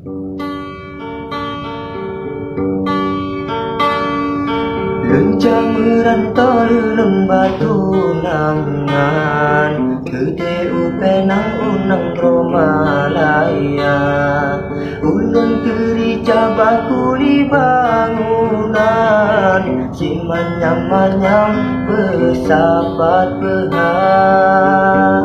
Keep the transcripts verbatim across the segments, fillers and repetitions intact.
Lôn jak meuranto lôn bak tunangan, keudeh u Penang u nanggroe Malaya. Ulôn keurija bak kuli bangunan, cit manyam-manyam beusapat peuhah.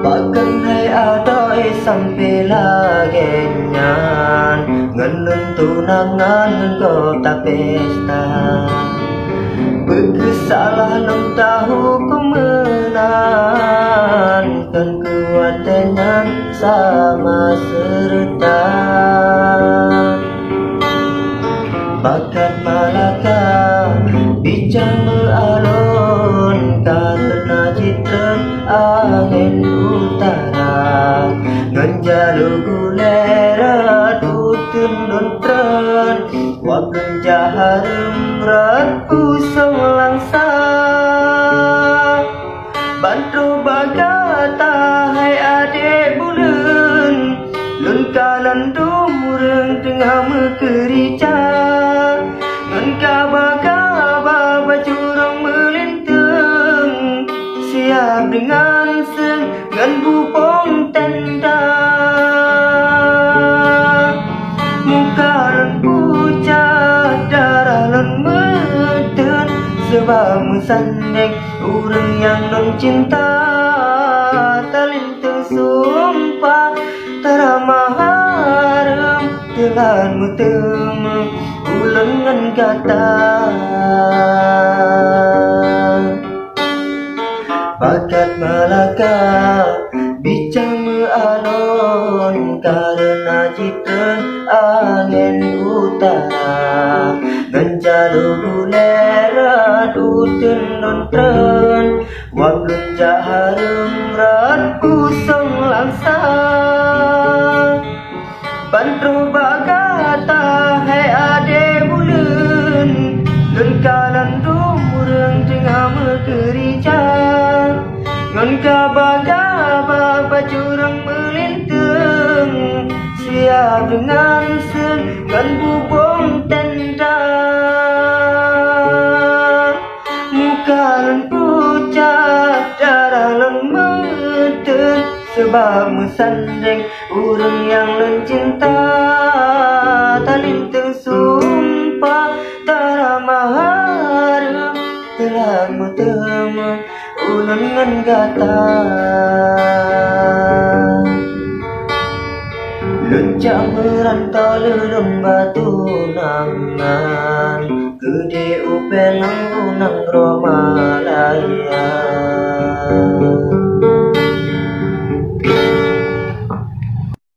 Pakon hai adoe sampoe lagée nyan, ngon lôn tunangan ngon gob tapesta? Peu kheueh salah lôn tahukeuh meunan, kon keu watée nyan sama seureuta. Bakat Malaka bijang meualon, kareuna jitreun angén utara. Ngon jalô gulée rot uteuen lôn treun, wak lôn jak hareuem rot pusong langsa. Ban troh bak gata hai adék buleuen, lôn kalon dum ureuëng teungoh meukeurija. Ngon kaba-kaba bak jurông meulinteung, siab deungon seung ngon bubông tenda. Muka lôn pucat, darah lôn meuteun, sabab meusandéng ureuëng nyang lôn cinta. Talinteung sumpah, tarama hareuem, teulat meuteumé ulôn ngon gata. Bakat Malaka bijang meualon, kareuna jitreun angén utara. Ngon jalô gulée rot uteuen lôn treun, wak lôn jak hareuem rot pusong langsa. Ban troh bak gata hai adék buleuen, lôn kalon dum ureuëng teungoh meukeurija. Ngon kaba-kaba bak jurông meulinteung, siab deungon seung ngon bubông tenda. Muka lôn pucat, darah lôn meuteun, sabab meusandéng ureuëng nyang lôn cinta. Talinteung sumpah, tarama hareuem, teulat meuteumé ulôn ngon gata. Lôn jak meuranto lôn bak tunangan, keudeh u Penang u nanggroe Malaya.